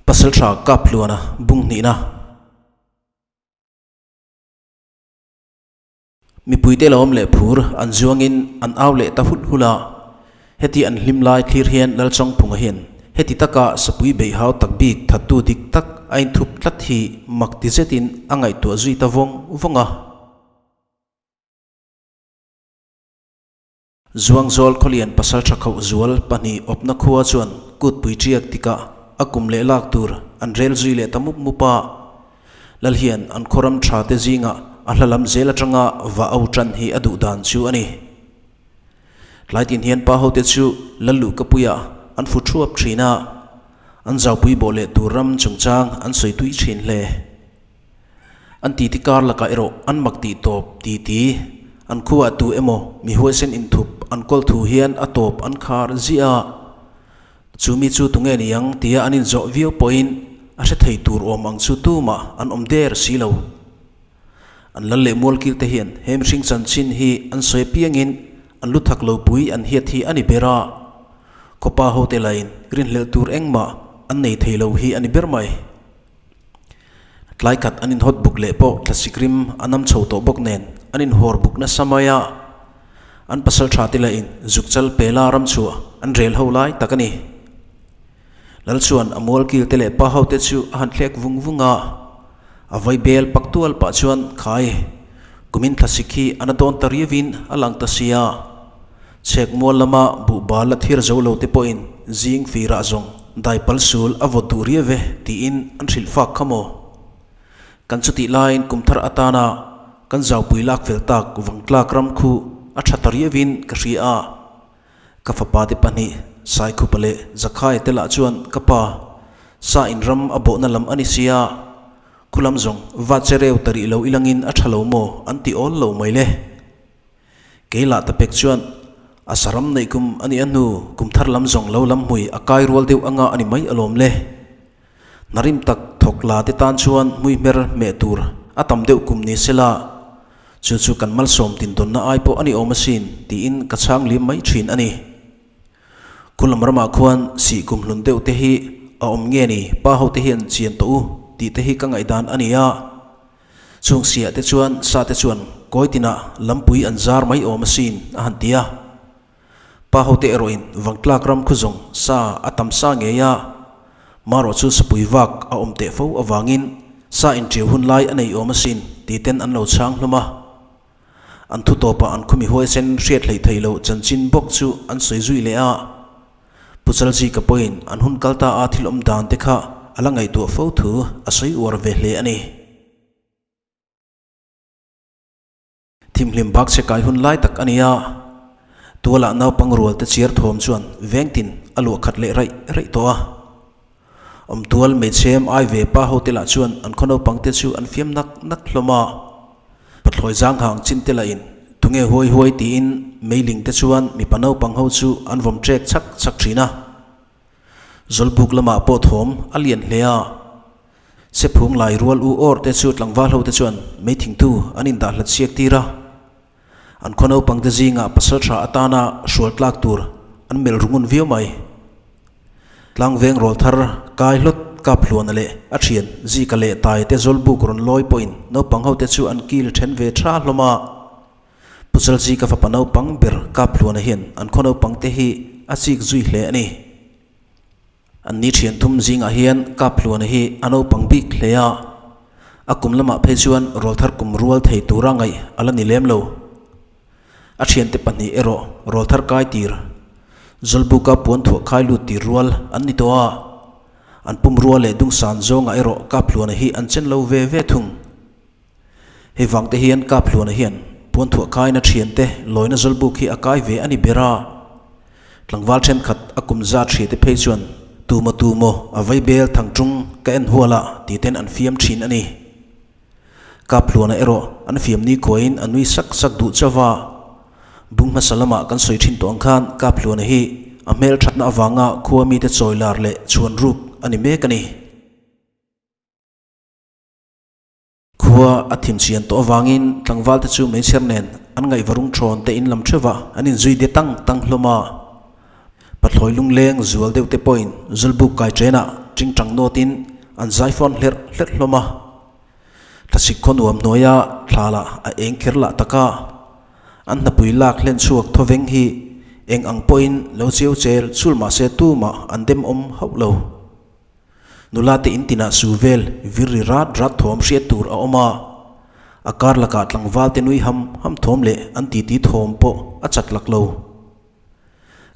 Pasalṭha Kaphluana bung hnihna. Mipuite lo awm leh phur an zuangin an au leh ta hulh hulh a. Heti an hlim lai thlir hian Lalchawngphunga hian heti taka sapui beihau tak bik thattu dik tak a inthup tlat hi mak ti zetin a ngaihtuah zui ta vawng vawng a. Zuangzawl khawlian pasalṭha khauh zual pahnih awpna khua chuan kutpui ṭiak tikah a kum leh lak tur an rel zui leh ta mup mup a. Lal hian an khawram ṭha te zingah a hla lam zel aṭanga va au ṭan hi a duh dan chu a ni. Tlai tin hian pa hote chu lal luh kapuiah an fu ṭhuap ṭhin a, an zaupui bawh leh tur ram chungchang an sawi tui ṭhin hle. An titi kar lakah erawh an mak tih tawp ti ti. An khuah tu emaw mi huaisen inthup an kawl thu hian a tawp an khar ziah a. Chu mi chu tunge ni ang tia an inzawh viau pawhin a hre thei tur awm ang chu tumah an awm der si lo. An lal leh mualkil te hian he mihring chanchin hi an sawi apiangin an lu thak lo pui an hiat hi a ni ber a. Khawpa hote lain rinhlelh tur engmah an nei thei lo hi a ni ber mai. Tlai khat an inhawt buk leh pawh thlasikrim a nam chho tawh bawk nen an inhawr buk nasa mai a, an pasal tha te lahin zuk chal pela ram chhuah an rel ho lai tak a ni. Lal chuan a mual kil te leh pa ho te chu a han thlek vung vung a, a vai bel pak tual pah chuan khai kumin thlasik hi a na dawn ta riauin a lang ta sia. Chhek mual lama buhbal la thir zo lo te pawhin zing firah zawng daipal sul a vawt duh riau e tiin an hrilh fak kha maw? Kan chutih laiin kum thar atana kan zaupui lak fel tak vangtlak ram khu a tha ta riauin ka hria a. Ka fapa te pahnih Saikhupa leh Zakhai te lah chuan ka pa sa in ram a bawhna lam a ni sia, khulam zawng va che reu ta rih lo ilangin a tha lo maw an ti awl lo mai le. Kei lah ta pek chuan a saram neih kum a nih a hnu kum thar lam zawng lo lam hmui a kai rual deuh anga a ni mai alawm le. Hnarim tak thawk la te tan chuan hmui hmer hmeh tur a tam deuh kum ni sela chu chu kan malsawm tin dawnna ai pawh a ni awm asin tiin ka chhang lim mai thin a ni. Khulam ramah khuan sih kum hlun deuh te hi a awm nge ni pa ho te hian chian tawh u tih te hi ka ngaihdan a ni a. Chung siah te chuan sa te chuan kawi tinah lampui an zar mai awm asin a han ti a. Pa hote erawhin Vangtlak ram khu zawng sa a tam sa ngei a, marawh chu sapui vak a awm teh fo avangin sa inṭiau hun lai a nei awm asin ti ten an lo chhang hlawm a. An thu tawpah an khumi huaisen hriat hleih thei loh chanchin bawk chu an sawi zui leh a. Pu Chalzika pawhin an hun kal ta a thil awm dan te kha a la ngaihtuah fo thu a sawi uar ve hle a ni. Thimhlim bak che kai hun lai tak a ni a, tualah naupang rual te chiar thawm chuan vengtin a luah khat leh raih raih tawh a. Awmtual hmeichhem ai ve pa ho te lah chuan an khaw naupang te chu an fiam nak nak hlawm a. Pathlawi zang hang chin te lahin tunge huai huai tiin meiling te chuan mipa naupang ho chu an vawm ṭek chhak chhak ṭhin a. Zawlbuk lamah pawh thawm a lian hle a. Sephung lai rual u awr te chu tlangval ho te chuan meithingtu an indah hlat siak tir a. An khaw naupang te zingah pasal tha atana hrual tlak tur an melh ru ngun viau mai. Tlangveng rawl thar kai hlawt kap hluana leh a thian Zika leh Tai te Zawlbuk rawn lawi pawhin naupang ho te chu an kil then ve tha hlawm a. Pu Chalzika fapa naupang ber kap hluana hian an khaw naupang te hi a chik zui hle a ni. An ni thian thum zingah hian kap hluana hi a naupang bik hle a, a kum lamah phei chuan rawlthar kum rual thei tura ngaih a la ni lem lo. A thiante pahnih erawh rawlthar kai tir, Zawlbuka puan thuah khai lut tir rual an ni tawh a, an pum rua leh dungsan zawngah erawh kap hluana hi an chen lo ve ve thung. Hei vang te hian kap hluana hian puan thuah kaiin a thiante lawina Zawlbuk hi a kai ve a ni ber a. Tlangval thenkhat a kum zat hria te phei chuan tumaw tumaw a vei bel thang tung ka en hual a ti ten an fiam thin a ni. Kap hluana erawh an fiam ni khuaiin a nui sak sak duh chauh a. Bung hmasa lamah kan sawi thin tawh ang khan Kap hluana hi a hmel thatna avanga khua mite chawi lar leh chhuan ruk a ni mek a ni. Khua a thim chian tawh avangin tlangval te chu meichher nen an ngaihvarung thawn te in lam theuh a, an inzui de tang tang hlawm a. Pathlawi lungleng zual deuh te pawhin Zawlbuk kai ṭenah ṭingṭang nawtin an zai fawn hlerh hlerh hlawm a. Thlasik khaw nuam hnuaia thla lah a eng kher lah tak a, an hnapui lak hlen chhuak thawveng hi eng ang pawhin lo chiau chel chul mah se tumah an dem awm hauh lo. Nula te in tinah su vel vir ri rat rat thawm hriat tur a awm a, a kar lakah tlangval te nui ham ham thawm leh an titi thawm pawh a chat lak lo.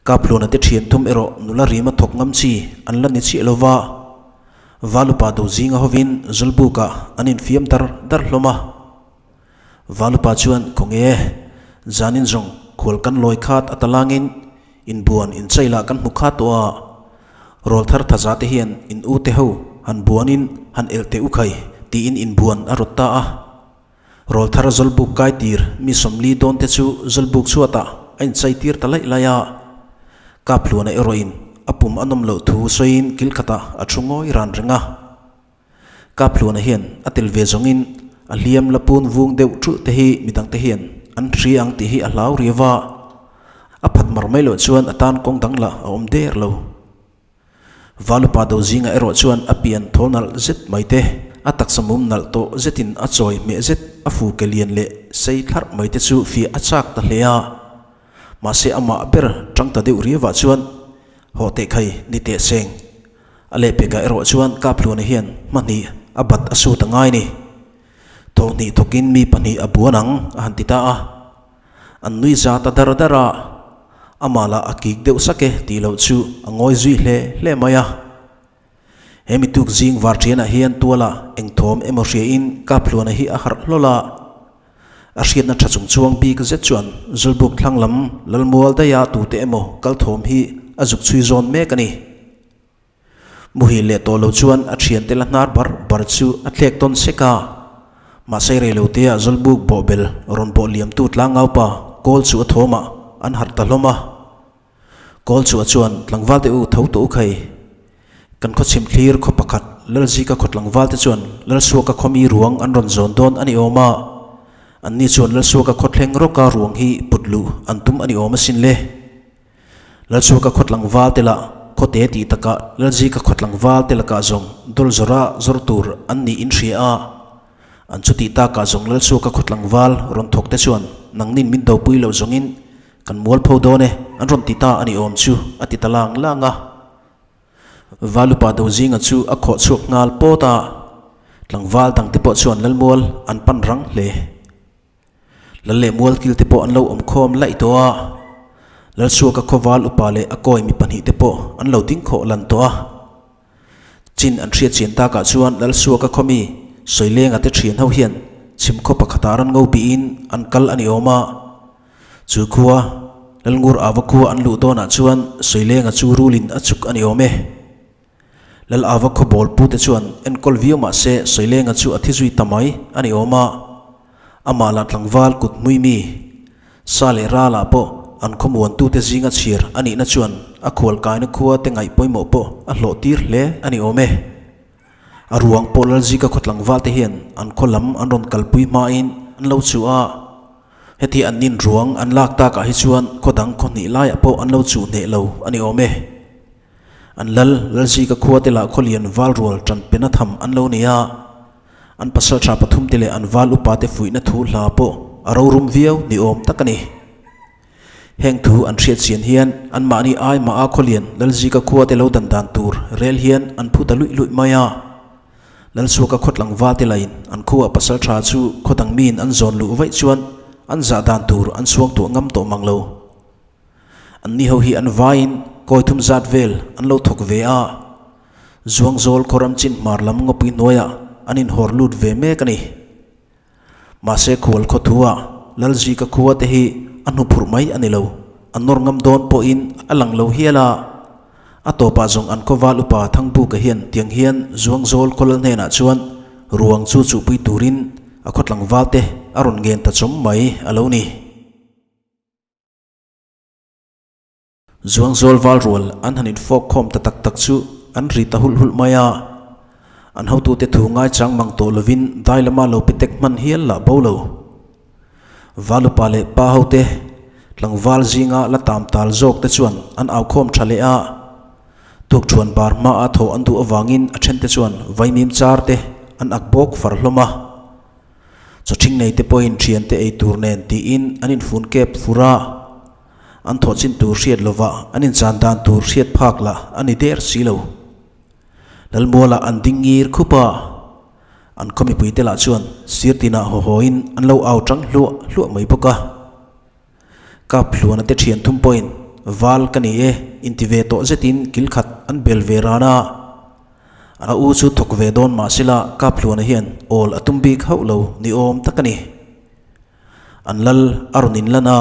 Kaphluana te thian thum erawh nula rima thawk ngam chi an la ni chiah lo va, Valupa do zinga hovin Zawlbukah an infiam dar dar hlawm a. Valupa chuan Khawnge, zanin zawng khual kan lawi khat a talangin inbuan inchailah kan hmu khat tawh a, rawlthar thaza te hian in u te ho han buanin han elh teh u khai tiin inbuan a rawt ta a. Rawlthar Zawlbuk kai tir mi 40 dawn te chu Zawlbuk chhuatah a inchai tir ta laih laih a. Kaphluana erawhin a pum a nawm loh thu sawiin kil khatah a thu ngawi ran reng a. Kaphluana hian a tel ve zawngin a hliam la pun vung deuh thulh te hi midangte hian an hria ang tih hi a hlau riau a. A phat mar mai loh chuan a tan kawng dang lah a awm der lo. Valupa do zingah erawh chuan a pian thawl nalh zet mai te, a taksa mum nalh tawh zetin a chawi hmeh zet a fu ke lian leh sei thlarh mai te chu fiah a chak ta hle a. Mahse amah ber tang ta deuh riauah chuan haw teh khai ni teh seng. A lehpekah erawh chuan Kaphluana hian hmahnih a bat a sut a ngai ni. Thawhnih thawkin mi pahnih a buan ang a han ti ta a. An nui za ta dar dar a, amah lah a kik deuh sak e tih loh chu a ngawi zui hle hle mai a. He mi tuk zing var thianah hian tuala eng thawm emaw hriain Kaphluana hi a harh hlawl a. A hriatna tha chung chuang bik zet chuan Zawlbuk thlang lam Lalmual daiha tute emaw kal thawm hi a zuk chhui zawn mek a ni. Muhil leh tawh lo chuan a thiante la hnar bar bar chu a thlek tawn sek a. Mahse rei lo tea Zawlbuk bawhbel rawn bawh liamtu tlangaupa kawl chu a thawmah an harh ta hlawm a. Kawl chu a chuan tlangval te u tho tawh u khai. Kan khaw chhim thlir khaw pakhat Lalzika khaw tlangval te chuan Lalsuaka khaw mi ruang an rawn zawn dawn a ni awm a. Anni chuan Lalsuaka khaw thleng rawka ruang hi put luh an tum a ni awm asin le. Lalchhuaka khaw tlangval te lah khaw te tih takah Lalzika khaw tlangval te lakah zawng dawl zawra zawr tur an nih in hria a. An chutih takah zawng Lalchhuaka khaw tlangval rawn thawk te chuan nangnin min dopui loh zawngin kan mualpho dawn e an rawn ti ta a ni awm chu a ti ta lang lang a. Valupa Dozinga chu a khawh chhuak nghal pawt a, tlangval dangte pawh chuan Lalmual an pan rang hle. Lal leh Mualkil te pawh an lo awm khawm laih tawh a, Lalsuaka khawval upa leh a kawi mi pahnih te pawh an lo ding khawh lan tawh a. Chin an hriat chian takah chuan Lalsuaka khaw mi Sawilenga te thian ho hian chhim khaw pakhatah ran ngo bihin an kal a ni awm a. Chu khua Lalngur Ava khua an luh dawnah chuan Sawilenga chu rulin a chuk a ni awm e. Lal Ava khaw bawl pute chuan enkawl viau mah se Sawilenga chu a thi zui ta mai a ni awm a. Amah lah tlangval kut hmui mi, sa leh ralah pawh an khawmuantute zinga chhir a nihna chuan a khualkaina khua te ngaih pawimawh pawh a hlawh tir hle a ni awm e. A ruang pawh Lalzika khaw tlangval te hian an khaw lam an rawn kalpui hmain an lo chuh a. Heti an nin ruang an lak takah hi chuan khaw dang khaw hnih laiah pawh an lo chuh hneh lo a ni awm e. An lal, Lalzika khua te lah khaw lian val rual ṭan pena tham an lo ni a. An pasalṭha pathum te leh an val upa te fuihna thu hla pawh a rorum viau ni awm tak a ni. Heng thu an hriat chian hian anmahni ai mah a khawlian Lalzika khua te lo dan dan tur rel hian an phu ta luih luih mai a. Lalsuaka khaw tlangval te lain an khuaa pasalṭha chu khaw dang miin an zawn luh vaih chuan an zah dan tur an suang tuah ngam tawh mang lo. Anni ho hi an vaiin kawi thum zat vel an lo thawk ve a. Zuangzawl khawram chin hmar lam ngawpui hnuaiah an inhawr lut ve mek a ni. Mahse khual khawthu-ah Lalzika khua te hi a hnu phurh mai a ni lo, a nawr ngam dawn pawhin a lang lo hial a. A tawpah zawng an khawval upa Thangbuka hian tiang hian Zuangzawl khawlal hnenah chuan ruang chu chuhpui turin a khaw tlangval te a rawn ngen ta chawm mai a lo ni. Zuangzawl val rual an han infawk khawm ta tak tak chu an ri ta hulh hulh mai a. An hotute thu ngaichang mang tawh lovin dai lama lo pe tek hman hial lah bo lo. Val upa leh pa hote tlangval zinga la tam tal zawk te chuan an au khawm tha leh a. Tukṭhuan bar hmaah thawh an duh avangin a ṭhente chuan vaimim char te an ak bawk far hlawm a. Chawṭhing nei te pawhin ṭhiante ei tur nen tiin an infun kep fur a. An thawh chin tur hriat lovah an inchan dan tur hriat phak lah a ni der si lo. Lalmualah an ding ngir khup a, an khaw mipuite lah chuan sir tinah haw hawiin an lo au tang hluah hluah mai bawk a. Kap hluana te thian thum pawhin val ka ni e inti ve tawh zetin kil khat an bel ve ran a. A u chu thawk ve dawn mah sela Kap hluana hian awl a tum bik hauh lo ni awm tak a ni. An lal a rawn inlan a,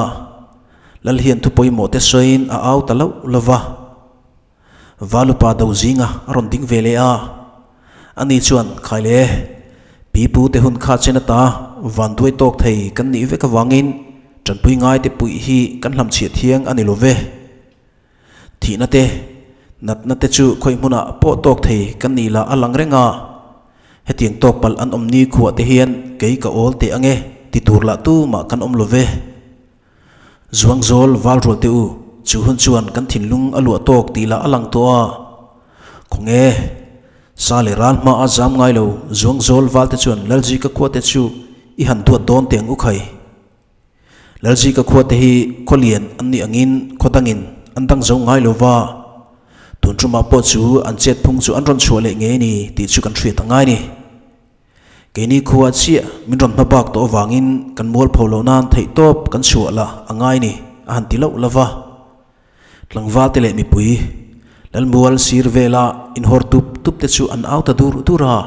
lal hian thu pawimawh te sawiin a au ta loh lo va. Valupa do zinga a rawn ding ve leh a, ani chuan, Khai le, pi pu te hun kha chen ata van duai tawk thei kan nih vek avangin tanpui ngai te puih hi kan hlamchhiah thiang a ni lo ve. Thihna te, natna te chu khawi hmunah pawh tawk thei kan nih lah a lang reng a, hetiang tawk palh an awm ni khuah te hian kei ka awl teh ange ti tur lah tumah kan awm lo ve. Zuangzawl val rual teh u, chu hun chuan kan thinlung a luah tawk tih lah a lang tawh a. Khawnge, sa leh ral hma a zam ngai lo, Zuangzawl val te chuan Lalzika khua te chu i han duat dawn teh ang u khai. Lalzika khua te hi khaw lian an nih angin khaw dangin an dang zo ngai lo va, tun tumah pawh chu an chet phung chu an rawn chhuah leh ngei ni tih chu kan hriat a ngai ni. Keini khua chiah min rawn hma bak tawh avangin kan mualpho loh nan theihtawp kan chhuah lah a ngai ni a han ti loh lo va. Tlangval te leh mipui Lalmual sir vela inhawr tup tup te chu an au ta dur dur a.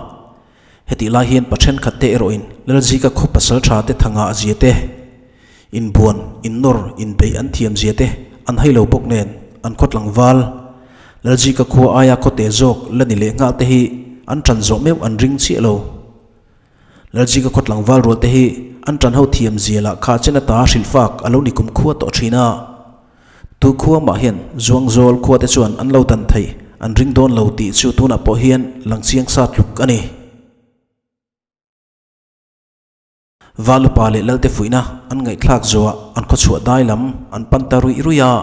Hetih lai hian pa thenkhat te erawhin Lalzika khaw pasal tha te thangah a zia te, inbuan, innawr, inbeih an thiam zia te an hai lo bawk nen an khaw tlangval Lalzika khua aia khawte zawk la ni leh nghal te hi an tan zawh meuh an ring chiah lo. Lalzika khaw tlangval rual te hi an tan ho thiam zia lah kha chen ata hrilhfak a lo ni kum khua tawh thin a. Tu khua mah hian Zuangzawl khua te chuan an lo dan theih an ring dawn lo tih chu tunah pawh hian lang chiang sa tluk a ni. Valupa leh Lalte fuihna an ngaihthlak zuah an khawchhuah dai lam an pan ta ruih ruih a.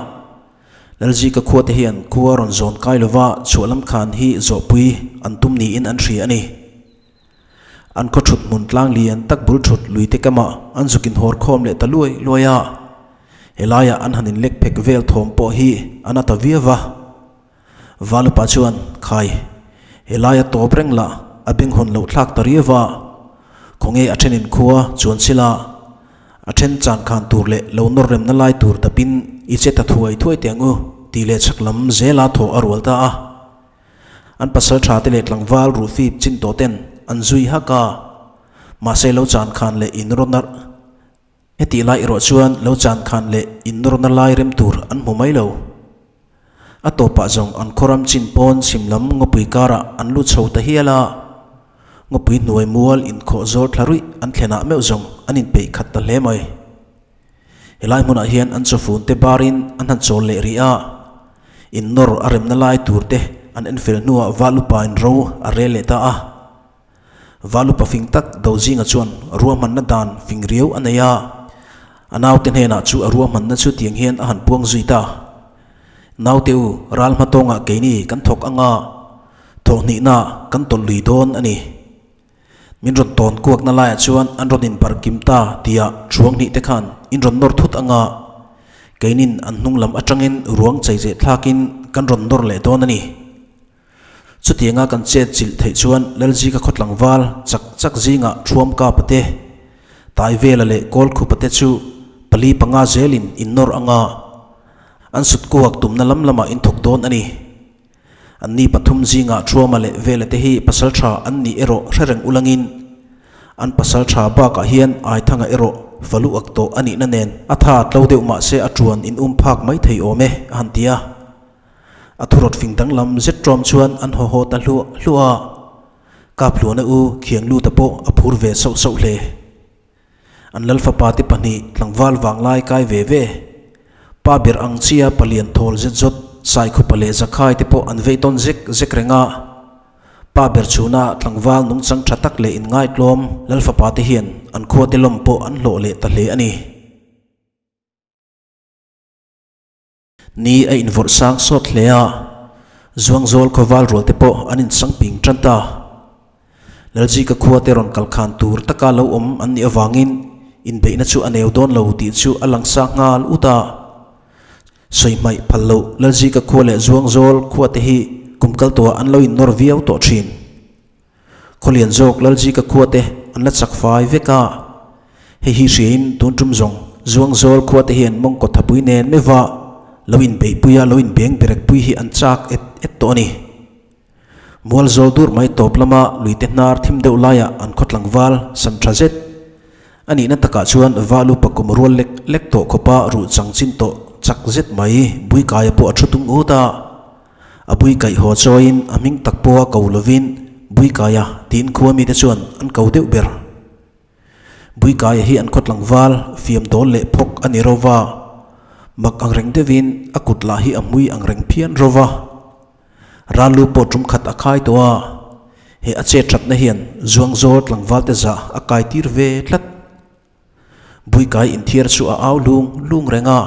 Lalzika khuate hian khua rawn zawn kai lova chhuah lam khan hi zawhpui an tum niin an hria a ni. An khaw thut hmun tlang lian tak bul thut lui te kamah an zuk inhawr khawm leh ta luai luai a. Helaiah an han inlek phek vel thawm pawh hi a na ta viau va. Valupa chuan, Khai, helaia tawp reng lah a beng hawn loh thlak ta riau va, khawnge a thenin khua chuan sila, a then chan khan tur leh lo nawr remna lai tur dapin i che ta thuai thuai teh ang u, tih leh chhak lam zela thaw a rual ta a. An pasal tha te leh tlangval ruhfip chin tawh ten an zui hak a, mahse lo chan khan leh inrawn a. Hetih lai erawh chuan lo chan khan leh innawrna lai rem tur an hmu mai lo. A tawpah zawng an khawram chin pawn chhim lam ngawpui karah an lut chho ta hial a. Ngawpui hnuai mual inkhawh zawl thla ruih an thlenah meuh zawng an inpeih khat ta hle mai. Helai hmunah hian an chawfun te barin an han chawl leh rih a. Innawr a remna lai tur te an enfel hnuah val upain ro a rel leh ta a. Valupa fing tak Dozinga chuan ruahmanna dan fing riau a nei a, a naute hnenah chu a ruahmanna chu tiang hian a han puang zui ta. Naute u, ral hma tawngah keini kan thawk anga, thawhhnihna kan tawlh lui dawn a ni. Min rawn tawn kuakna laiah chuan an rawn inbarh kim ta tia thuang hnih te khan in rawn nawr thut anga, keinin an hnung lam atangin ruang chei zeh thlakin kan rawn nawr leh dawn a ni. Chutianga kan chet chilh theih chuan Lalzika khaw tlangval chak chak zingah Thuam Kapa te, Taivela leh Kawlkhupa te chu pali panga zelin in nawr anga an sut kuak tumna lam lamah in thawk dawn a ni. Anni pathum zingah Thuama leh Vela te hi pasal tha an nih erawh hre reng ulangin an pasal tha bakah hian Aithanga erawh falu ak tawh a nihna nen a tha tlo deuh mahse a tuan in um phak mai thei awm e a han ti a. A thurawt fing danglam zet ṭawm chuan an haw haw ta hluah hluah a, Kaphluana u khiang luta pawh a phur ve sauh sauh hle. An lal fapa te pahnih tlangval vanglai kai ve ve. Pa ber ang chia palian thawl zet zawt Saikhupa leh Zakhai te pawh an vei tawn zek zek reng a. Pa ber chhuna tlangval nungchang ṭha tak leh inngaitlawm lal fapa te hian an khuate lawm pawh an hlawh leh ta hle a ni. Ni a invawrh sang sawt hle a. Zuangzawl khawval rual te pawh an insang ping tan ta. Lalzika khua te rawn kal khan tur taka lo awm an nih avangin inbeihna chu a neu dawn lo tih chu a lang sa nghal ut a. Sawi hmaih phal loh Lalzika khua leh Zuangzawl khua te hi kum kal tawhah an lo innawr viau tawh thin. Khawlian zawk Lalzika khua te an la chak fai vek a. Hei hi hriain tun tum zawng Zuangzawl khua te hian mawngkaw thapui nen meuha lo inbeihpui a lo inbeng berekpui hi an chak et et tawh a ni. Mual zawl dur mai tawp lama luite hnar thim deuh laiah an khaw tlangval sam tha zet. A nihna takah chuan valu pakum rual lek lek tawh khawpa ruh chang chin tawh chak zet mai Buikaia pawh a thu tung ut a. A bui kaih haw chawiin a hming tak pawha ko lovin Buikaia tiin khua mite chuan an ko deuh ber. Buikaia hi an khaw tlangval fiam dawl leh phawk a ni rova, mak angreng deuhin a kut lah hi a hmui angreng phian rova. Ral lu pawh tum khat a khai tawh a, he a chet thatna hian Zuangzawl tlangval te zah a kai tir ve tlat. Buikai inthiar chu a au lung lung reng a,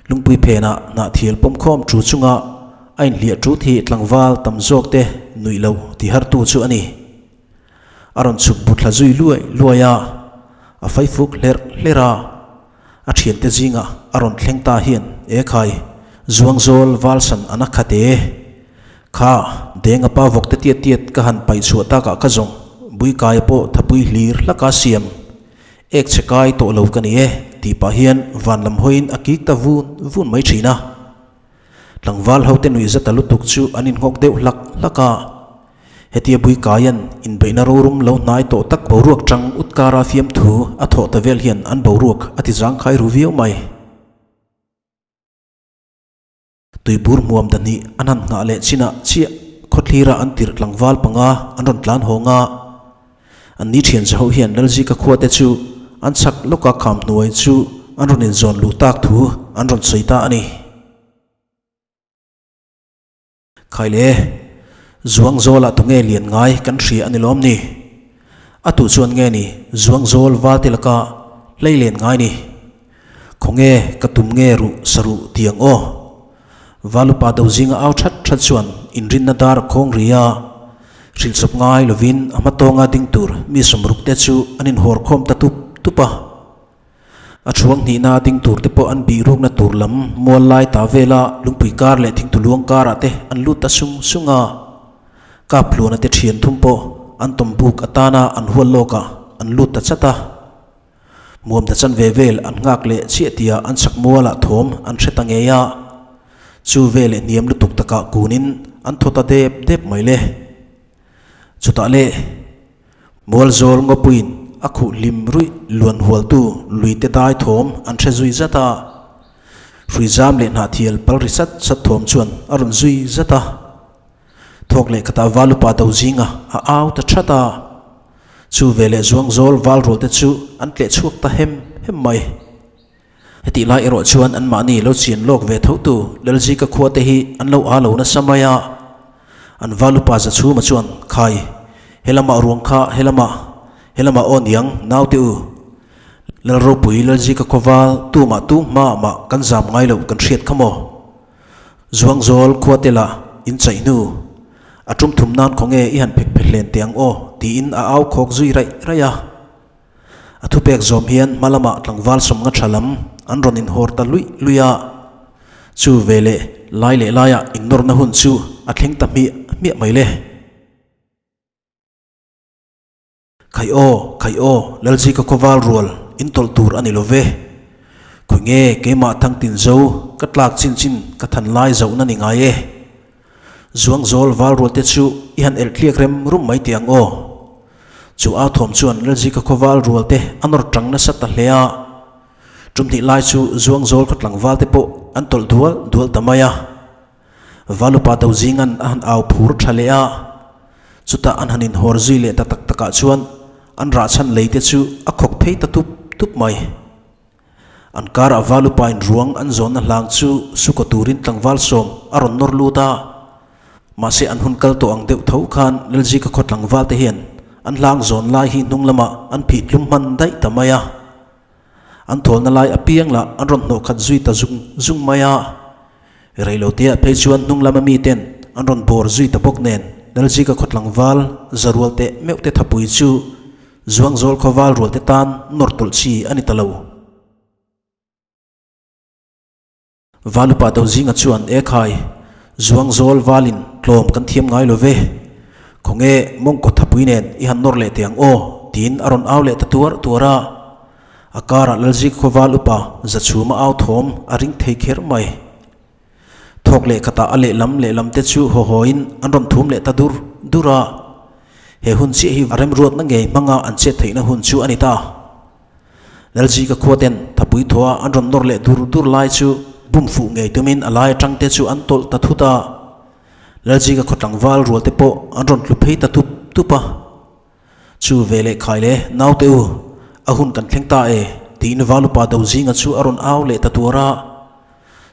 lungpui phenah hnahthial pawm khawm chu chunga a inhliah tut hi tlangval tam zawk te nuih lo ti hartu chu a ni. A rawn chhuk bu thla zui luai luai a, a faifuk hlerh hlerh a. A thiante zingah a rawn thleng ta hian, E khai, Zuangzawl Valsan an a khat e. Kha, Denga pa vawk te tiat tiat ka han paih chhuah takah ka zawng, Buikaia pawh thapui hlir hlaka siam. Ek chhe kai tawh lo ka ni e, tih pah hian van lam hawiin a kik ta vun vun mai thin a. Tlangval hote nuih zata lutuk chu an inngawk deuh hlak hlak a. Hetia Buikaia'n inbeihna rorum lo hnai tawh tak boruak chang utkara fiamthu a thawh ta vel hian an boruak a ti zangkhai ru viau mai. Tuibur hmuam dahnih an han nghah leh chinah chiah khawthlira an tirh tlangval panga an rawn tlan hawng a. An ni thian zaho hian Lalzika khuate chu an chhak lawka kham hnuai chu an rawn inzawn luh tak thu an rawn sawi ta a ni. Khaile, Zuangzawlah tunge lian ngai kan hria a ni lawm ni? A tuh chuan nge ni Zuangzawl valte laka hlei len ngai ni? Khawnge ka tum nge ruh saruh tiang aw? Valupa do zinga au that that chuan inrinna dar a khawng ri a, hrilhsawp ngai lovin a hmatawnga ding tur mi sawmruk te chu an inhawr khawm ta tup tup a. A thuang hnihna ding tur te pawh an bih rukna tur lam mual lai ta vela lungpui kar leh thingtuluang karah te an lut ta sung sung a. Kaphluana te thian thum pawh an tawm buk atana an hual lawkah an lut ta chat a. Muam ta chan ve vel an nghak leh chiah tia an chak mualah thawm an hre ta ngei a. Chu veleh hniam lutuk takah kunin an thaw ta dep dep mai le. Chutah le Mualzawl ngawpuiin a khuh hlim ruih luan hualtu luite dai thawm an hre zui zat a, hrui zam leh hnahthial pal ri sat sat thawm chuan a rawn zui zat a. Thawk leh khatah Valupa do zinga a au ta that a, chu veleh Zuangzawl valrualte chu an tleh chhuak ta hem hem mai. Hetih lai erawh chuan anmahni lo chian lawk ve tho tu Lalzika khua te hi an lo aa lo nasa mai a. An valupa Zachhuma chuan, Khai, helamah ruang kha helamah, helamah aw niang, naute u. Lalropui Lalzika khaw val tumah tu hmaah mah kan zam ngai loh kan hriat kha maw? Zuangzawl khua te lah in chaih hnu. A tum thum nan khawnge i han phek phe hlen teh ang aw, tiin a au khawk zui raih raih a. A thupek zawm hian hma lamah tlangval sawmnga tha lam an rawn inhawr ta luih luih a, chu veleh lai leh laiah innawrna hun chu a thleng ta hmiah hmiah mai le. Khaih aw, khaih aw, Lalzika khawval rual intawlh tur a ni lo ve. Khawi nge keimah Thangtin zo ka tlak chin chin ka than lai zohna ni ngai e. Zuangzawl val rualte chu i han elh tliak rem rum mai teh ang aw. Chu au thawm chuan Lalzika khaw val rualte a nawr tang nasa ta hle a. Tum hnih lai chu Zuangzawl khaw tlangval te pawh an tawlh dual dual ta mai a. Valupa do zingan a han au phur tha leh a. Chutah an han inhawr zui leh ta tak takah chuan an rahchhan lei te chu a khawk phei ta tup tup mai. An karah Valupain ruang an zawnna hlang chu sukaw turin tlangval sawm a rawn nawr lut a. Mahse an hun kal tawh ang deuh tho khan Lalzika khaw tlangval te hian an hlang zawn lai hi hnung lamah an phih tlum hman daih ta mai a. An thawlna lai apiang lah an rawn hnawh khat zui ta zung zung mai a. Reiloteah phei chuan hnung lama miten. an rawn bawr zui ta bawk nen Lalzika khaw tlangval Zarual teh meuh te thapui chu Zuangzawl khaw val rual te tan nawr tawlh chi a ni ta lo. Valupa Dozinga chuan, E khai, Zuangzawl valin tlawm kan thiam ngai lo ve. Khawnge mawngkaw thapui nen i han nawr leh teh ang aw, tiin a rawn au leh ta tuar tuar a. A karah Lalzik khaw val upa Zachhuma au thawm a ring thei kher mai. Thawk leh khatah a lehlam lehlam te chu haw hawiin an rawn thum leh ta dur dur a. He hun chiah hi a remruatna ngei hmanga an chet theihna hun chu a ni ta. Lalzika khua ten thapui thaw a an rawn nawr leh dur dur lai chu bum fuh ngei tumin a lai atang te chu an tawlh ta thut a. Lalzika khaw tlangval rual te pawh an rawn tlu phei ta tup tup a. Chu ve leh khai le naute u, a hun kan thleng ta e tiin Valupa Dozinga chu a rawn au leh ta tuar a.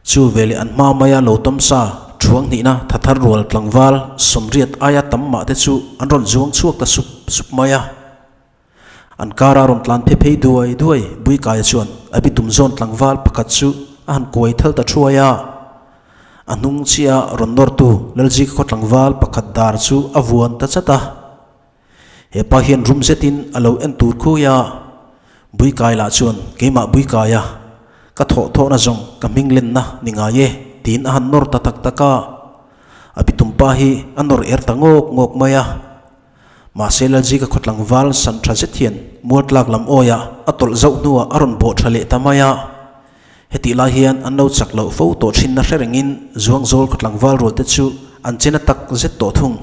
Chu ve leh an hma maia lo tawm sa thuang hnihna thathar rual tlangval sawmriat aia tam mah te chu an rawn zuang chhuak ta sup sup mai a. An kara rawn tlan phe phei duai duai Buikaia chuan a bitum zawn tlangval pakhat chu a han kuai thal ta thuai a. A hnung chiah a rawn nawrtu Lalzika khaw tlangval pakhat dar chu a vuan ta chat a. He pa hian rum zetin a lo en tur khui a. Buikai lah chuan keimah Buikaia ka thawh thawhna zawng ka hming lenna ni ngai e tiin a han nawr ta tak tak a. A bitum pa hi a nawr er ta ngawk ngawk mai a. Mahse Lalzika khaw tlangval san tha zet hian mualtlak lam awiah a tawlh zauh hnuah a rawn bawh tha leh ta mai a. Hetih lai hian an lo chak loh fo tawh thinna hre rengin Zuangzawl khaw tlangval rualte chu an chena tak zet tawh thung.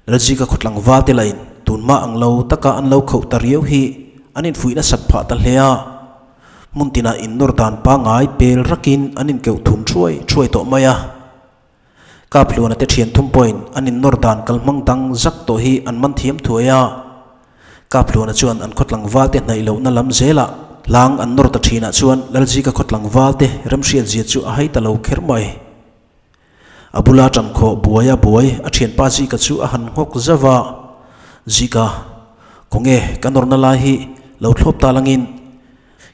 Lalzika khaw tlangval te lahin tunhma ang lo taka an lo khauh ta riau hi an infuih nasat phah ta hle a. Hmun tinah innawr dan pangngai pel rakin an inkeuh thum thuai thuai tawh mai a. Kaphluana te thian thum pawhin an innawr dan kalhmang dang zak tawh hi an man thiam thuai a. Kaphluana chuan an khaw tlangval te hnaih lohna lam zelah hlang an nawr ta thinah chuan Lalzika khaw tlangval te remhriat zia chu a hai ta lo kher mai. A bula tan khawh buai a buai a thianpa Zika chu a han nghawk zauh a, Zika, khawnge ka nawrna lai hi lo thlawp ta langin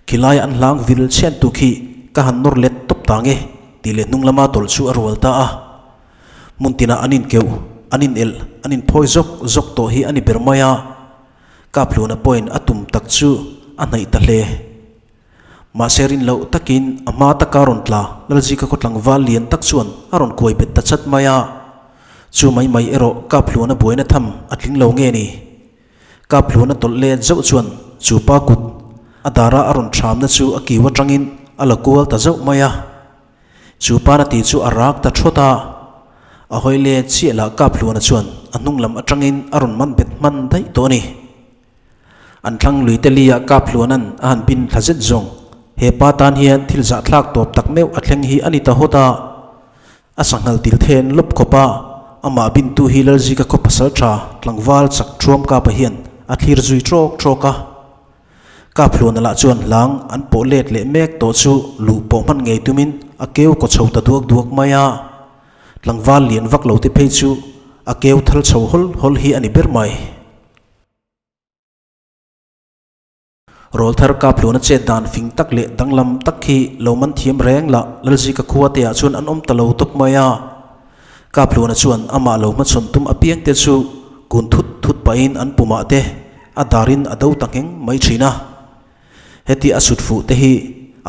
Khilai an hlang vil chhian tu khi ka han nawr let tawp ta nge tih leh hnung lama tawlh chu a rual ta a. Hmun tinah an inkeuh, an inelh, an inphawi zawk zawk tawh hi a ni ber mai a. Kaphluna pawhin a tum tak chu a hnaih ta hle. Mahse rin loh takin a hma taka rawn tla Lalzika khaw tlangval lian tak chuan a rawn kuai bet ta chat mai a. Chu mai mai erawh Kaphluna buaina tham a tling lo nge ni? Kaphluna tawlh let zauh chuan chu pa kut a dara a rawn thamna chu a kiu atangin a la kual ta zauh mai a. Chu pa na tih chu a rak ta thawt a. A hawi let chiah lah Kaphluna chuan a hnung lam atangin a rawn man bet hman daih tawh a ni. An thlang lui te li ah Kaphluana'n a han bin thla zet zawng. He pa tan hian thil zahthlak tawp tak meuh a thleng hi a ni ta hawt a. A sanghal til then lawp khawp a, amah bintu hi Lalzika khaw pasal tha tlangval chak thuam kapa hian a thlir zui trawk trawk a. Kaphluana lah chuan hlang an pawh let leh mek tawh chu luh pawh hman ngei tumin a keu kaw chho ta duak duak mai a. Tlangval lian vak lo te phei chu a keu thal chho hawl hawl hi a ni ber mai. Rawlthar Kaphluana chet dan fing tak leh danglam tak hi lo man thiam reng lah Lalzika khua te ah chuan an awm ta lo tawp mai a. Kaphluana chuan amah lo hmachhawn tum apiang te chu kun thut thut pahin an pumah te a darin a do ta ngheng mai thin a. Heti a sut fuh te hi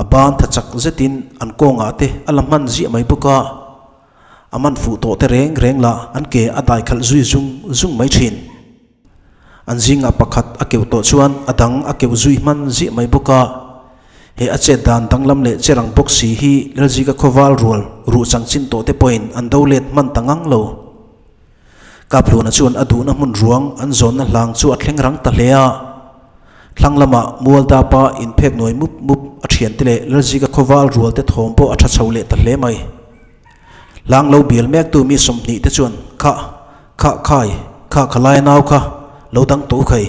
a ban tha chak zetin an kawngah te a la hman ziah mai bawk a. A man fuh tawh te reng reng lah an ke a daikhalh zui zung zung mai thin. An zingah pakhat a keuh tawh chuan a dang a keuh zui hman ziah mai bawk a. He a chet dan danglam leh che rang bawk si hi Lalzika khawval rual ruh chang chin tawh te pawhin an do let hman ta ngang lo. Kaphluna chuan a duhna hmun ruang an zawnna hlang chu a thleng rang ta hle a. Thlang lamah Mualdapa inphek nuai mup mup a thiante leh Lalzika khawval rual te thawm pawh a tha chho leh ta hle mai. Hlang lo bial mektu mi 20 te chuan, Kha, kha khai, kha khalai nau kha, lo dang tawh u khai.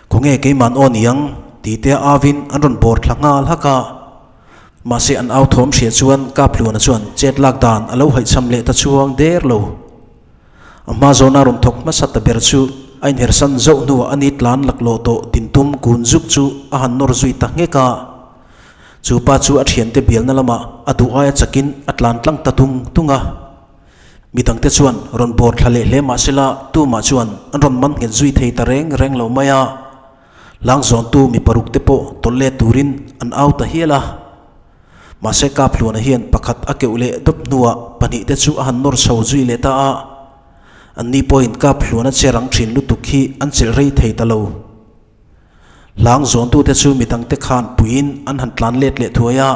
Khawnge keiman aw niang? ti te avin an rawn bawr thla nghal hak a. Mahse an au thawm hria chuan Kaphluana chuan chet lak dan a lo haihcham leh ta chuang der lo. A hma zawna rawn thawk hmasa ta ber chu a inhersan zauh hnuah a ni tlan laklawh tawh dintum kun zuk chu a han nawr zui ta nghek a. Chu pa chu a thiante bialna lamah a duh aia chakin a tlan tlang ta tung tung a. Midangte chuan rawn bawr thla leh hle mah sela tumah chuan an rawn man nghet zui thei ta reng reng lo mai a. Hlang zawntu mi paruk te pawh tawlh let turin an au ta hial a. Mahse Kaphluana hian pakhat a keuh leh dawp hnuah pahnihte chu a han nawr chho zui leh ta a. Anni pawhin Kaphluana che rang thin lutuk hi an chelh rei thei ta lo. Hlang zawntute chu midangte khan puiin an han tlan let leh thuai a.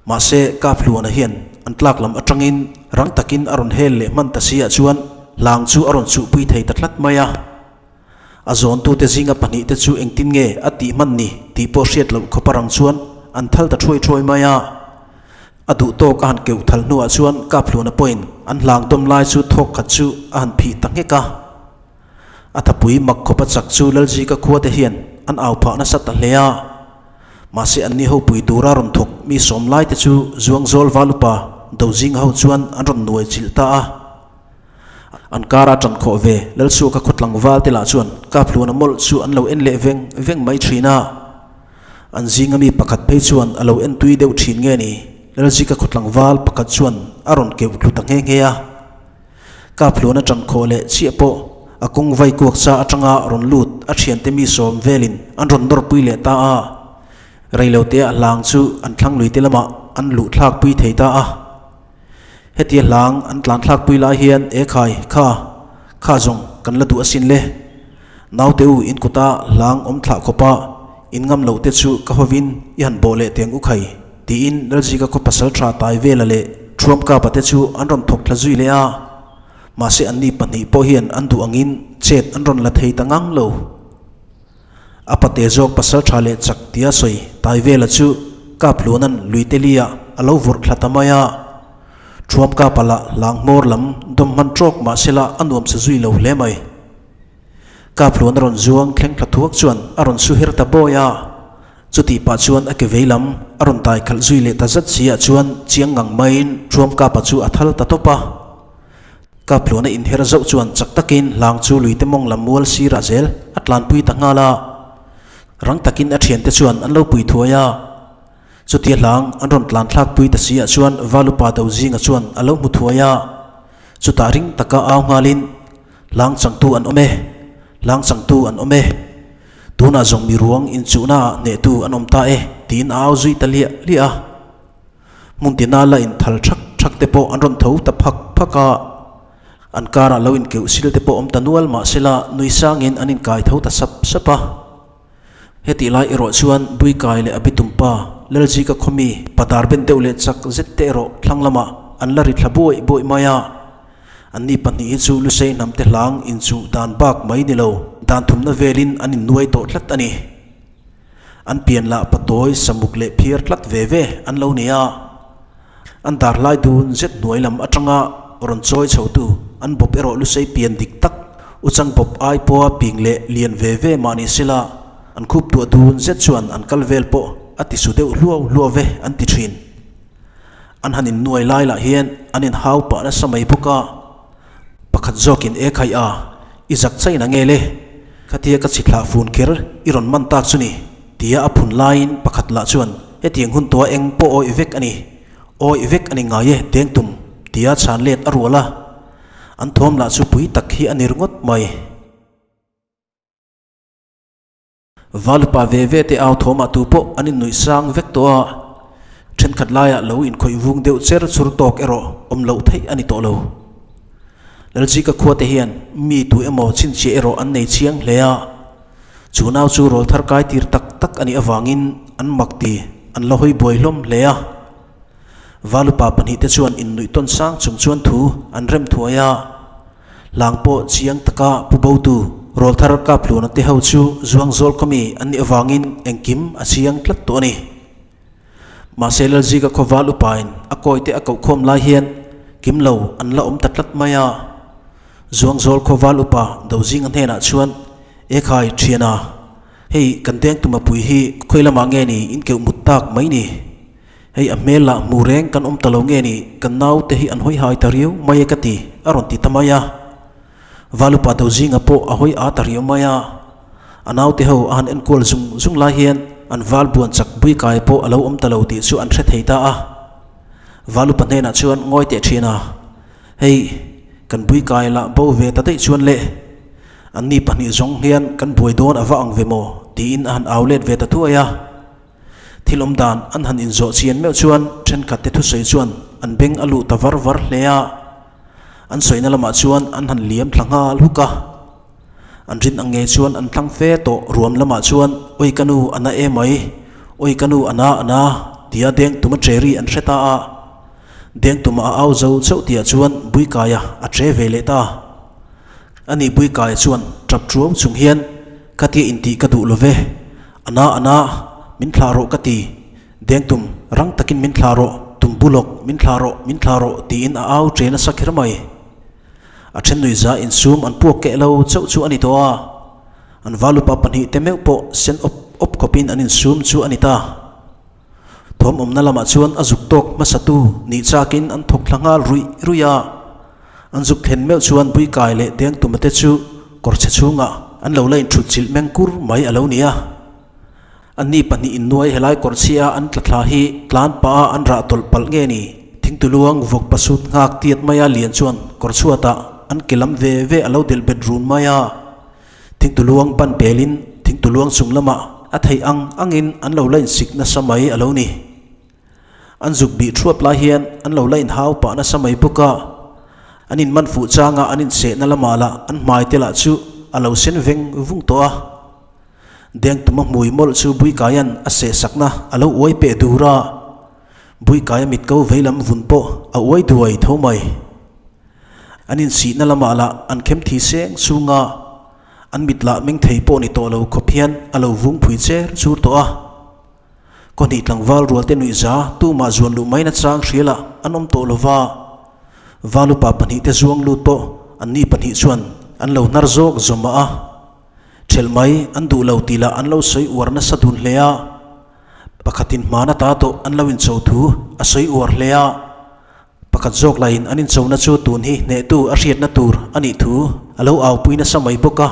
Mahse Kaphluana hian an tlak lam atangin rang takin a rawn hel leh hman ta si ah chuan hlang chu a rawn chuhpui thei ta tlat mai a. A zawntute zinga pahnihte chu engtin nge a tih hman ni tih pawh hriat loh khawpa rang chuan an thal ta thuai thuai mai a. A duh tawk a han keuh thal hnuah chuan Kaphluana pawhin an hlang dawm lai chu thawk khat chu a han phih ta nghek a. A thapui mak khawpa chak chu Lalzika khuate hian an au phah nasa ta hle a. Mahse anni ho pui tura rawn thawk mi sawm laite chu Zuangzawl Valupa Dozinga ho chuan an rawn nuai chilh ta a. An kara ṭan khawh ve Lalsuaka khaw tlangval te lah chuan Kaphluana mawlh chu an lo en leh veng veng mai ṭhin a. An zinga mi pakhat phei chuan a lo en tui deuh ṭhin nge ni, Lalzika khaw tlangval pakhat chuan a rawn keuh tlu ta nghe nghe a. Kaphluana ṭan khawh leh chiah pawh a kawng vai kuak cha aṭanga rawn lut a ṭhiante mi sawm velin an rawn nawrpui leh ta a. Reilotea hlang chu an thlang lui te lamah an luh thlakpui thei ta a. Hetia hlang an tlan thlak pui lai hian e khai, kha, kha zawng kan la duh asin le. Naute u in kuta hlang awm thlah khawpa in ngam loh te chu ka hovin i han bawh leh teng u khai, tiin Lalzika khaw pasal tha tai vela leh Thuamkapa te chu an rawn thawk thla zui leh a. Mahse anni pahnih pawh hian an duh angin chet an rawn la thei ta ngang lo. A pate zawk pasal tha leh chak tia sawi Taivela chu Kapluanan Luitelia a lo vawrh thla ta mai a. Thuam Kapa lah hlang hmawr lam dawm hman tawk mah sela a nuam sa zui lo hle mai. Kapluan a rawn zuang thleng thla thuak chuan a rawn su her ta bawi a. Chutih pah chuan a ke vei lam a rawn tai khalh zui leh ta zat si ah chuan chiang ngang maiin Thuam Kapa chu a thal ta tawp a. Kaphluana inher zauh chuan chak takin hlang chu luite mawng lam mual sirah zel a tlanpui ta nghal a. Rang takin a thiante chuan an lo pui thuai a. Chutia hlang an rawn tlan thlakpui ta si ah chuan Valupa do zinga chuan a lo hmu thuai a. Chutah ring taka au nghalin, Hlang changtu an awm e! Hlang changtu an awm e! Tunah zawng mi ruang inchuhna ah hnehtu an awm ta e! tiin a au zui ta liah liah a. Hmun tina la inthal thak thak te pawh an rawn tho ta phak phak a, an karah lo inkeuh sil te pawh awm ta nual mah sela nui sangin an inkai tho ta sap sap a. Hetih lai erawh chuan Buikai leh a bitumpa Lalzika khawmi padar ben deuh leh chak zet te erawh thlang lamah an la ri thla buaih buaih mai a. Anni pahnih hi chu Lusei hnamte hlang inchuh dan bak mai ni lo, dan thumna velin an innuai tawh tlat a ni. An pian lah patawi samuk leh phiar tlat ve ve an lo ni a. An dar lai dun zet hnuai lam atanga rawn chawi chhotu an bawp erawh lusei pian dik tak uchang bawp ai pawha ping leh lian ve ve mah ni sela an khup tuah dun zet chuan an kal vel pawh a ti su deuh hluau hluau ve an ti thin. An han innuai lai lah hian an inhau pah nasa mai bawk a. Pakhat zawkin e khaih a, i zak chain a nge le, khatia ka chhithlah fun kher i rawn man tak chu ni, tia a phun laiin pakhat lah chuan hetiang hun tuah eng pawh awih vek a ni, awih vek a ni ngai e deng tum, tia chhan let a rual a. An thawm lah chu pui tak hi a ni ringawt mai. Valupa ve ve te au thawmah tu pawh an innuih sang vek tawh a, thenkhat laiah lo inkhawih vung deuh cher chur tawk erawh awm loh theih a ni tawh lo. Lalzika khua te hian mi tu emaw chhinchhiah erawh an nei chiang hle a, chu nau chu rawlthar kai tir tak tak a nih avangin an mak ti an la hawi buai hlawm hle a. Valupa pahnihte chuan innuih tawn sang chung chuan thu an rem thuai a. Hlang pawh chiang taka pu botu rawlthar Kaphluna te ho chu Zuangzawl khawmi an nih avangin engkim a chiang tlat tawh a ni. Mahse Lalzika khawval upain a kawite a koh khawm lai hian kim lo an la awm ta tlat mai a. Zuangzawl khawval upa Dozinga hnenah chuan, Ekhai thiana, hei kan dengtuma pui hi khawi lamah nge ni inkeuh mut tak mai ni? Hei a hmel lah hmu reng kan awm ta lo nge ni, kan naute hi an hawi hai ta riau mai e ka ti, a rawn ti ta mai a. Valupa do zinga pawh a hawi aa ta riau mai a. A naute ho a han enkual zung zung lai hian an val buan chak bui kai pawh a lo awm ta lo tih chu an hre thei ta a. Valupa hnenah chuan ngawi teh thin a. Hei, kan buikai lah bo ve ta daih chuan le, anni pahnih zawng hian kan buai dawn a va ang ve maw? tiin a han au let ve ta thuai a. Thil awm dan an han inzawh chian meuh chuan thenkhat te thusawi chuan an beng a luh ta var var hle a. An sawina lamah chuan an han liam thla nghal huk a. An rin ang ngei chuan an thlang fe tawh ruam lamah chuan Oi ka nu a na emai, oi ka nu a na a na tia deng tuma che ri an hre ta a. Deng tuma a au zo chauh tihah chuan Buikaia a che ve leh ta. Ani Buikaia chuan tap tuau chung hian Khatia intih ka duh lo ve, a na a na, min thlah rawh ka ti. Dengtum, rang takin min thlah rawh, tum bu lawk, min thlah rawh, min thlah rawh tiin a au che nasa kher mai. A then nuihza insum an puak keh lo chauh chu a ni tawh a, an valupa pahnih te meuh pawh sen awp awp khawpin an insum chu a ni ta. Thawm awmna lamah chuan a zuk tawk hmasatu nih chakin an thawk thla nghal ruih ruih a, an zuk thlen meuh chuan Buikai leh Dengtuma te chu kawrchhe chhungah an lo la inthut chilh meng kur mai a lo ni a. Anni pahnih innuai helai kawr chhia an tla thla hi tlan pah a an rah tawlh palh nge ni? Thingtuluang vawk pasut nghak tiat maia lian chuan kawr chhuatah an ke lam ve ve a lo delh bet run mai a. Thingtuluang ban pelin thingtuluang chung lamah a theih ang angin an lo la insik nasa mai a lo ni. An zuk bih thuap lai hian an lo la inhau pah nasa mai bawk a. An inman fuh changa an insehna lamah lah an hmai te lah chu a lo sen veng vung tawh a. Dengtuma hmui mawlh chu Buikaia'n a sehsakna a lo uai peh dur a, Buikaia mitko veilam vun pawh a uai duai tho mai. An insihna lamah lah an khem thi seng chung a, an mit lah meng thei pawh ni tawh lo khawp hian a lo vung phui cher chur tawh a. Kawhnih tlangval rualte nuihza tumah zuan luh mai nachang hrialah an awm tawh lo va, Valupa pahnihte zuang lut pawh anni pahnih chuan an lo hnar zawk zawmah a. Ṭhelh mai an duh lo tih lah an lo sawi uar nasa dun hle a, pakhatin hmana ta tawh an lo incho thu a sawi uar hle a, pakhat zawk lahin an inchona chu tun hi hnehtu a hriatna tur a nih thu a lo aupui nasa mai bawk a.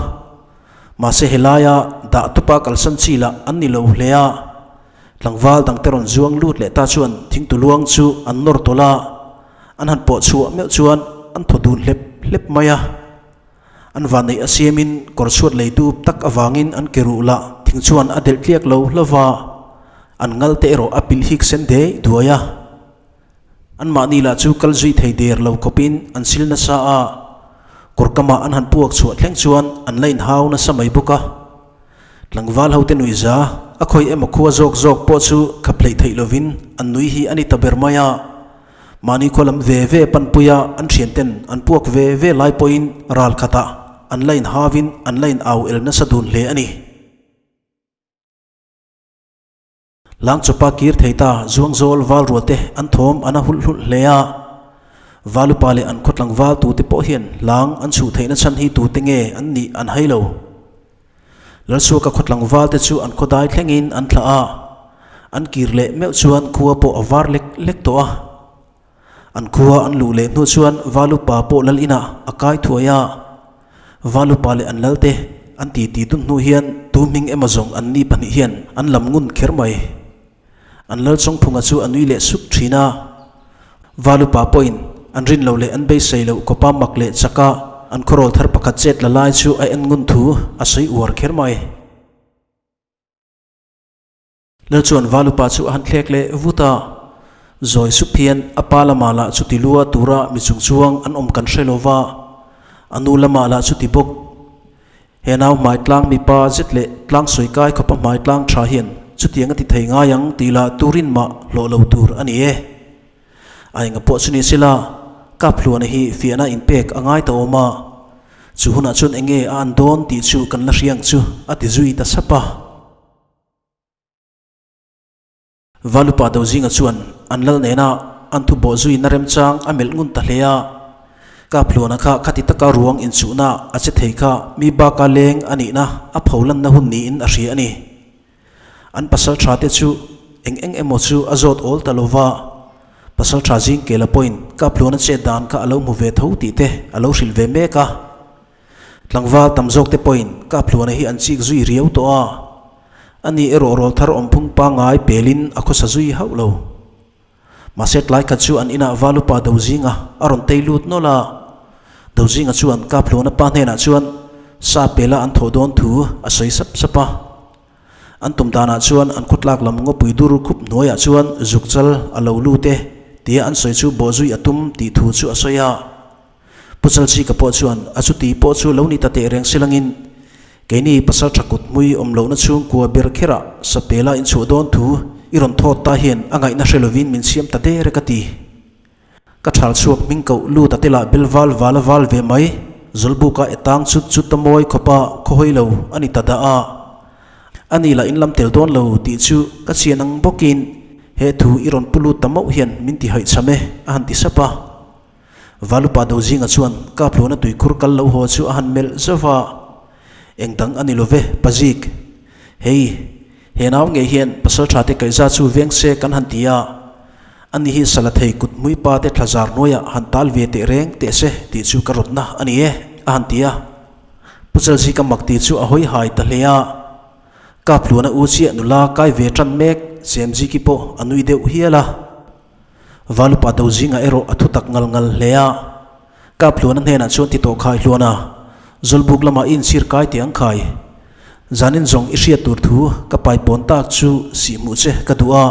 Mahse helaia dah tupa kalsan chi lah an ni lo hle a, tlangval dangte rawn zuang lut leh ta chuan thingtuluang chu an nawr tawlh a, an han pawh chhuah meuh chuan an thaw dun hlep hlep mai a. An vanneih a siamin kawr chhuat lei dup tak avangin an ke ruh lah thing chuan a delh tliak lo hlauh a, an ngal te erawh a pilh hik sen dei duai a. Anmahni lah chu kal zui thei der lo khawpin an sil nasa a, kawr kamah an han puak chhuah thleng chuan an la inhau nasa mai bawk a. Tlangval hote nuihza a khawi emaw khua zawk zawk pawh chu khap hleih theih lovin an nui hi a ni ta ber mai a. Mahni khaw lam ve ve panpuia an thianten an puak ve ve lai pawhin ral khatah an la inhavin an la in au el nasa dun hle a ni. Langchawpa kir thei ta Zuangzawl val rualte an thawm an a hulh hulh hle a. Valupa leh an khaw tlangval tute pawh hian hlang an chhuh theihna chhan hi tute nge an nih an hai lo. Lalsuaka khaw tlangval te chu an khaw dai thlengin an thlah a, an kir leh meuh chuan khua pawh a var lek lek tawh a. An khua an luh leh hnu chuan Valupa pawh lal inah a kai thuai a, Valupa leh an lal te an titi dun hnu hian tu hming emaw zawng an ni pahnih hian an lam ngun kher mai. An lal chawngphunga chu a nui leh sup thin a. Valupa pawhin an rin lo leh an beisei loh kawpa mak leh chaka an khawrawl thar pakhat chet la lai chu a en ngun thu a sawi uar kher mai. Lal chuan Valupa chu a han thlek leh vut a, zawi sup hian a pa lamah lah chuti lua tura mi chung chuang an awm kan hre lo va, a nu lamah lah chuti bawk. He nau hmai tlang mipa zet leh tlang sawi kai khawpa hmai tlang tha hian chutiang a ti thei ngai ang tih lah turin mah hlawh lo tur a ni e. A enga pawh chu ni sela, Kaphluana hi fiahna inpek a ngai ta awm a, chu hunah chuan enge a an dawn tih chu kan la hria ang chu a ti zui ta sap a. Valupa Dozinga chuan an lal nena an thu bawh zuina remchang a melh ngun ta hle a. Kaphluana kha khati taka ruang inchuhna a che thei kha mi baka leng a nihna a pholanna hun niin a hria a ni. An pasal tha te chu eng eng emaw chu a zawt awl ta lo va, pasal tha zing kela pawhin Kaphluana chet dan kha a lo hmu ve tho tih te a lo hrilh ve mek a. Tlangval tam zawk te pawhin Kaphluana hi an chik zui riau tawh a. Ani erawh rawlthar awmphung pangngai pelin a khawsa zui hauh lo. Mahse tlai khat chu an inah Valupa Dozinga a rawn tei lut nawlh a. Dozinga chuan Kaphluna pa hnenah chuan sa pela an thawh dawn thu a sawi sap sap a. An tum danah chuan an khawtlak lam ngawpui dur khup hnuaiah chuan zuk chal a lo lut e tia an sawi chu bawhzui a tum tih thu chu a sawi a. Pu Chalchika pawh chuan a chuti pawh chu lo ni ta teh reng silangin keini pasal tha kut hmui awm lohna chhungkua ber kherah sapela inchhuah dawn thu i rawn thawt ta hian a ngaihna hre lovin min siam ta der e ka ti. Ka thal chhuak hming koh lut a telah bel val val a val ve mai, Zawlbuka e tang chut chut a mawi khawpa khawhawi lo a ni ta dah a. A ni lah in lam tel dawn lo tih chu ka chian ang bawkin he thu i rawn pu lut ta mauh hian min ti haihchham e a han ti sap a. Valupa Dozinga chuan Kapluna tuikhur kal lo haw chu a han melh zauh a, Eng dang a ni lo ve, Pazik. Hei, he nau ngei hian pasaltha te kaihza chu veng se kan han ti a, ani hi Salathei kut hmuipa te thlazar hnuaiah han tal ve teh reng teh se tih chu ka rawtna a ni e, a han ti a. Pu Chalzika mak tih chu a hawi hai ta hle a. Kapluna u chiah nula kai ve tan mek Chemziki pawh a nui deuh hial a. Valupa do zingah erawh a thutak ngal ngal hle a, Kaphluana hnenah chuan ti tawh khai hluan a, Zawlbuk lamah i inchhir kai teh ang khai. Zanin zawng i hriat tur thu ka paipawn tak chu sihhmuh che ka duh a,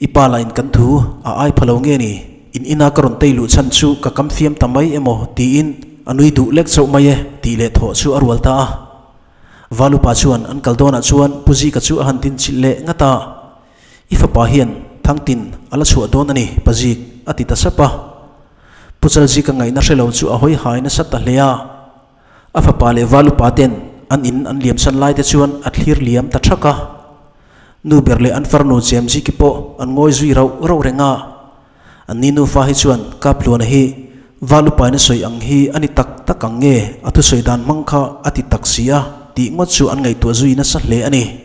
i pa lah in kan thu a ai pha lo nge ni, in ina ka rawn tei luh chhan chu ka kam fiam ta mai emaw tiin a nui duh lek chauh mai e tih leh thawh chu a rual ta a. Valupa chuan an kal dawnah chuan Pu Zika chu a han dinchilh leh ngat a. I fapa hian Thangtin a la chhuah dawn a ni, Pazik, a ti ta sap a. Pu Chalzika ngaihna hre lo chu a hawi hai nasa ta hle a. A fapa leh val upa ten an in an liamsan lai te chuan a thlir liam ta thak a. Nu ber leh an farnu Chemziki pawh an ngawi zui rauh rauh reng a. An ni nufa hi chuan Kaphluana hi val upain a sawi ang hi a ni tak tak ang nge a thusawi dan hmang kha a ti tak si a tih ngawt chu an ngaihtuah zui nasa hle a ni.